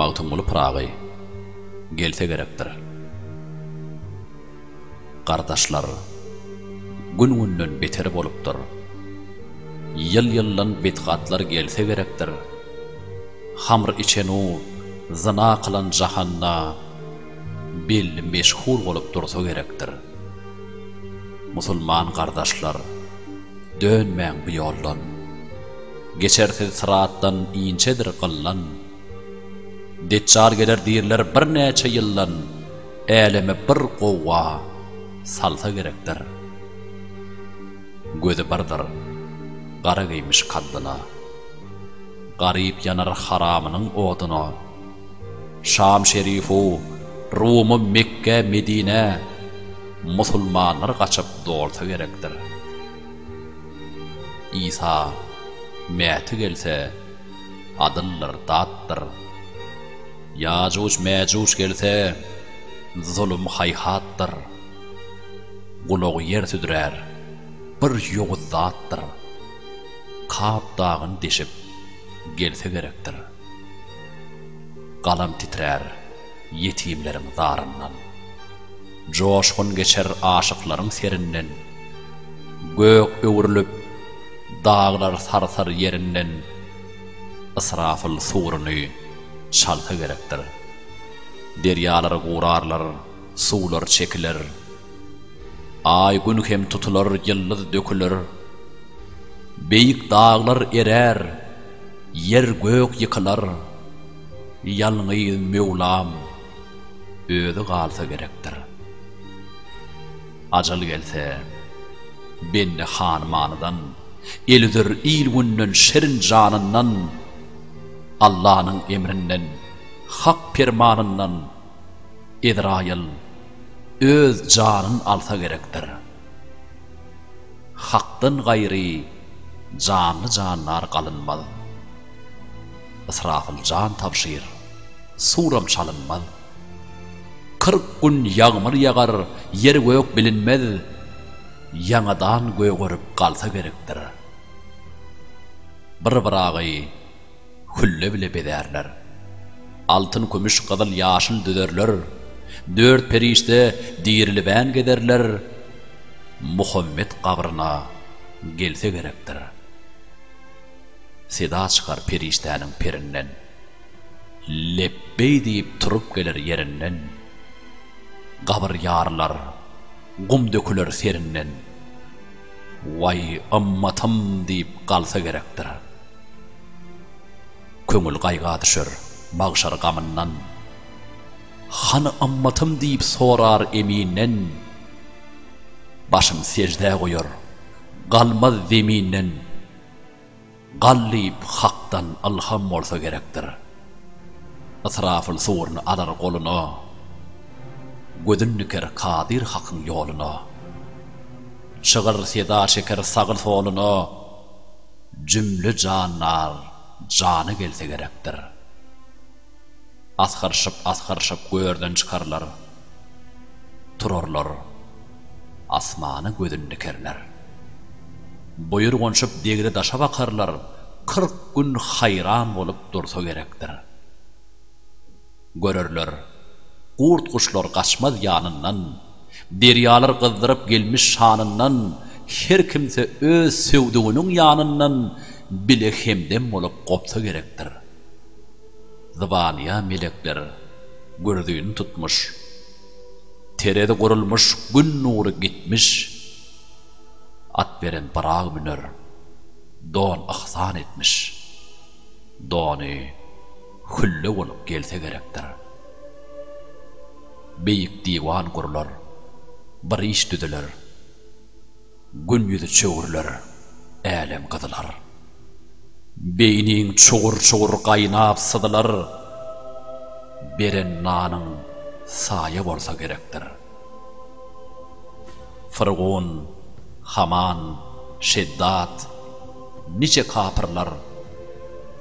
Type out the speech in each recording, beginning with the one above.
Magtymguly Pyragy gelse gerekdir. Gardaşlar, gün-günden beter bolupdyr. Ýyl-ýyldan betgatlar gelse gerekdir. Hamr içen-u, zyna kylan jahanda belli meşhur bolup dursa gerekdir. Musulman gardaşlar, dönmäň bu ýoldan. Geçersiz syratdan inçedir gyldan. Deçjal geler diýrler birnäçe ýyldan, Äleme bir gowga salsa gerekdir. Gözi birdir, gara geýmiş kaddyna. Garyp ýanar haramynyň oduna. Şam şerifu, Rumy, Mekge, Medinä musulmanlar gaçyp dolsa gerekdir. Isa, Mäti gelse, adyldyr, datdyr. Ýajuj-mäjuj gelse, zulum haýhatdyr. Gulagy ýer südrär, bir ýowuz zatdyr. Kap dagyn deşip, gelse gerekdir. Galam titrär ýetimleriň zaryndan. Joşgun geçer aşyklaryň serinden. Gök öwrülip, daglar sarsar ýerinden. Ysrafyl suruny çalsa gerekdir. Derýalar gurarlar, suwlar çekiler. Aý-Gün hem tutular, ýyldyz döküler. Beýik daglar erär, ýer-gök ýykylar. Ýalňyz Möwlam özi galsa gerekdir. Ajal gelse, bende hanymanydan, El üzer il-günden, şirin janyndan, Allanyň emrinden, Hak permanyndan Ezraýyl öz janyn alsa gerekdir. Hakdan gaýry janly-jandar galynmaz. Ysrafyl jan tabşyr, suram çalynmaz. 40 gün ýagmyr ýagar, ýer-gök bilinmez, Ýaňadan gögerip galsa gerekdir. Bir-biragy hülle bile bezärler. Altyn, kümüş, gyzyl, ýaşyl düzerler. Dört perişde dirilibän gezerler. Muhammet gabryna gelse gerekdir. Seda çykar perişdäniň perinden. Lepbeý diýip turup geler ýerinden. Gabyr ýarylar, gum döküler serinden. Waý, ymmatym diýip galsa gerekdir. Köňül gaýga düşer magşar gamyndan. Hany ymmatym diýip sorar eminden. Başyn seždä goýar, galmaz zeminden. Gal diýip Hakdan ylham bolsa gerekdir. Ysrafyl suruny alar goluna, Gözün diker Kadyr Hakyň ýoluna. Çygyr seda çeker sagy-soluna, Jümle jandar jana gelse gerekdir. Asgyryşyp-asgyryşyp görden çykarlar, Turarlar, asmana gözün dikerler. Buýurganyşyp degre-daşa bakarlar, 40 gün haýran bolup dursa gerekdir. Görerler, gurt-guşlar gaçmaz ýanyndan, Derýalar gyzdyryp gelmiş şanyndan, Her kimse öz söwdüginiň ýanyndan Bile hemdem bolup gopsa gerekdir. Zybanyýa melekler gürzüni tutmuş, Terezi gurulmuş, gün nury gitmiş. At beren Byrag müner, don yhsan etmiş. Dony hülle bolup gelse gerekdir. Beýik diwan gurlar, bir iş düzüler. Gün ýüzi çöwrüler, älem gyzylar. Beýniň çugur-çugur gaýnap syzylar. Beren nanyň saýa bolsa gerekdir. Fyrgun, Haman, Şeddat, niçe kapyrlar,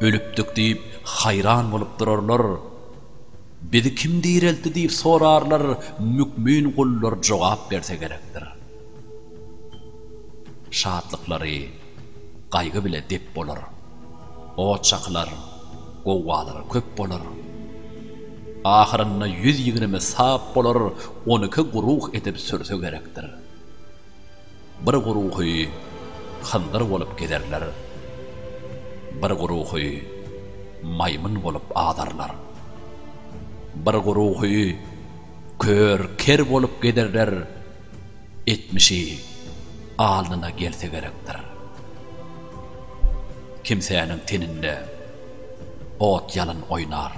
Ölüpdik diýip, haýran bolup durarlar. Bizi kim direltdi diýip sorarlar, Mükmin gullar jogap berse gerekdir. Şatlyklary gaýgy bile dep bolar. Ot çakylar, gowgalar köp bolar. Ahyrynda 120 sap bolar, 12 guruh edip sürse gerekdir. Bir guruhy hyndyr bolup gezerler, bir guruhy maýmyn bolup azarlar. Bir guruhy kör, ker bolup gezerler, etmişi alnyna gelse gerekdir. Kimsäniň teninde ot-ýalyn oýnar.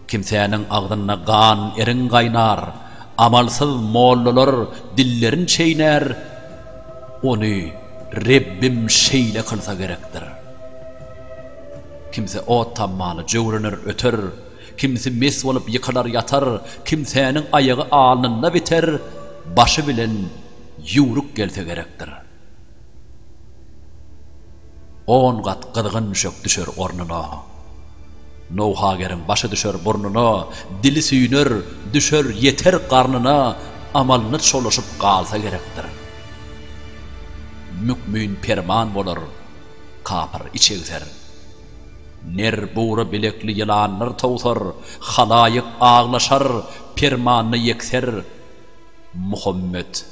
Kimsäniň agzynda gan eriň gaýnar, Amalsyz mollalar dillerin çeýnär, Ony Rebbim şeýle kylsa gerekdir. Kimse ot tammany jöwrener öter, Kimsi mes bolup ýykylar ýatar, Kimsäniň aýagy alnynda biter, Başy bilen ýüwrük gelse gerekdir. On gat gyzgyn düşek düşer ornuna. Nowhageriň başy düşer burnuna, Dili süýner, düşer, ýeter garnyna, Amalyna çolaşyp galsa gerekdir. Mükmin perman bolar, kapyr iç egser. Ner bugra bilekli ýylanlar towsar, Halaýyk aglaşar, permanyna ýekser. Muhammet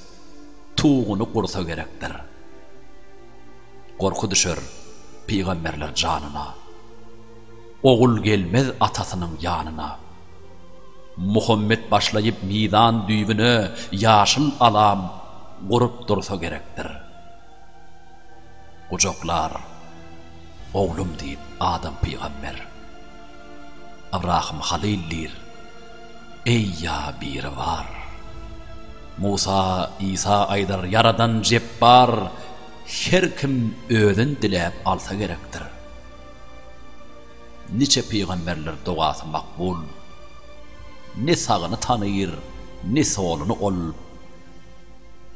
tuguny gursa gerekdir. Gorky düşer pygamberler janyna. Ogul gelmez atasynyň ýanyna. Muhammet başlaýyp mizan düýbüne ýaşyl alam gurup dursa gerekdir. Gujaklar oglum diýip Adam pygamber. Ybrahym Halyl diýr, Eý ýa Biribar. Musa, Isa aýdar Ýaradan Jepbar, Her kim özün diläp alsa gerekdir. Niçe pygamberler dogasy makbul, Ne sagyny tanyr, ne soluny ol.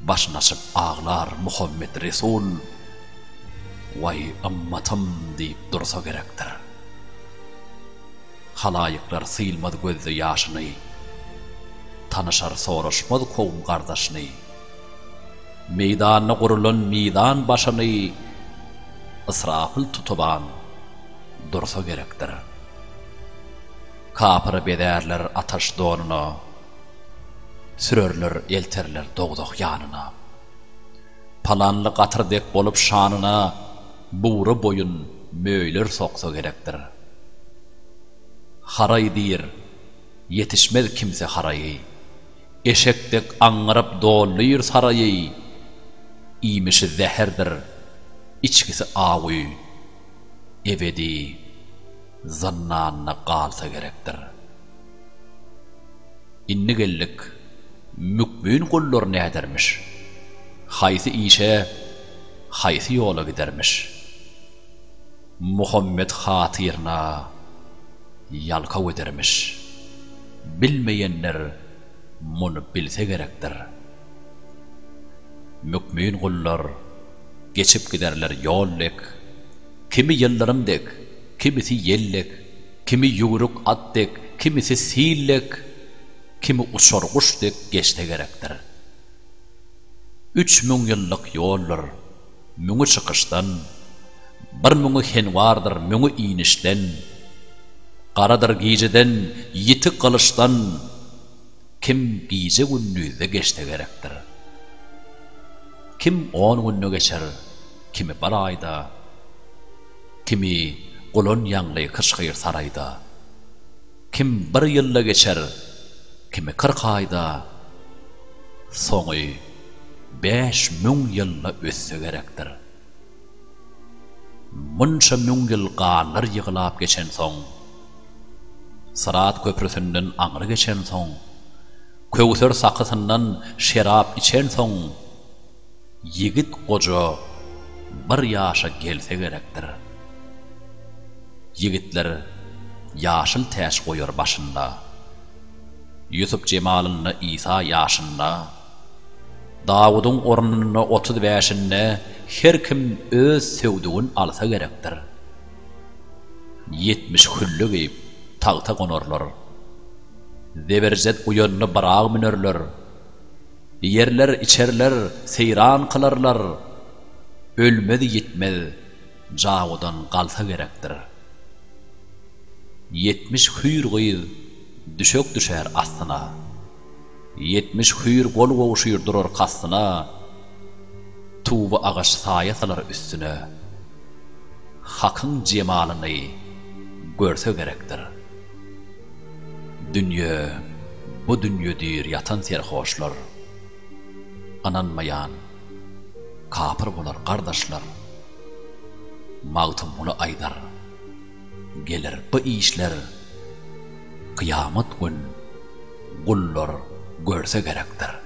Başyn açyp aglar Muhammet Resul, Waý ymmatym diýip dursa gerekdir. Halaýyklar sylmaz gözde ýaşyny, Tanyşar soraşmaz kowum gardaşyny. Meýdanda gurulan mizan başyny Ysrapyl tutuban dursa gerekdir. Kapyry bezärler ataş donuna, Sürerler elterler dowzah ýanyna. Palanly gatyr dek bolup şanyna Bugra boýun möýler soksa gerekdir. Haraý diýr, ýetişmez kimse haraýy. Eşek dek aňňyryp doldyr saraýy, Iýmişi zäherdir, içgisi awy, Ebedi zyndanda galsa gerekdir. Indi geldik, mükmin gullar nädermiş? Haýsy işe, haýsy ýola gidermiş? Muhammet hatyryna ýalkaw edermiş. Bilmeýenler muny bilse gerekdir. Mükmin gullar geçip giderler ýol dek, Kimi ýyldyrym dek, kimisi ýel dek, Kimi ýüwrük at dek, kimisi sil dek, Kimi uçar guş dek geçse gerekdir. 3000 ýyllyk ýoldur, müňi çykyşdan, Bir müňi henwardyr, müňi inişden. Garadyr gijeden, ýiti gylyçdan, Kim gije-gündizde geçse gerekdir. Kim on günde geçer, kimi bir aýda, Kimi gulan ýaňly kyşgyr saraýda. Kim bir ýylda geçer, kimi 40 aýda, Soňy 5000 ýylda ötse gerekdir. Munça müň ýyl ganlar ýyglap geçensoň, Syrat köprüsinden aňry geçensoň, Köwser sakysyndan şerap içensoň, Ýigit goja bir ýaşa gelse gerekdir. Ýigitler ýaşyl täç goýar başynda, Ýusup jemalynda Isa ýaşynda, Dawudyň ornunda 30 bäşinde her kim öz söwdügin alsa gerekdir. 70 hülle geýip tagta gonarlar. Zeberjet uýanyna byrag münerler. Iýerler, içerler, seýran kylarlar. Ölmez-ýitmez jawudan galsa gerekdir. 70 hüýr gyz. Düşek düşer astyna. 70 hüýr gol gowşur durar kastyna, Tuba agaç saýa salar üstüne. Hakyň jemalyny görse gerekdir. Dünýe, bu dünýe diýr ýatan serhoşlar. Ynanmaýan kapyr bolar gardaşlar. Magtymguly aýdar, Geler bu işler kyýamat gün gullar görse gerekdir.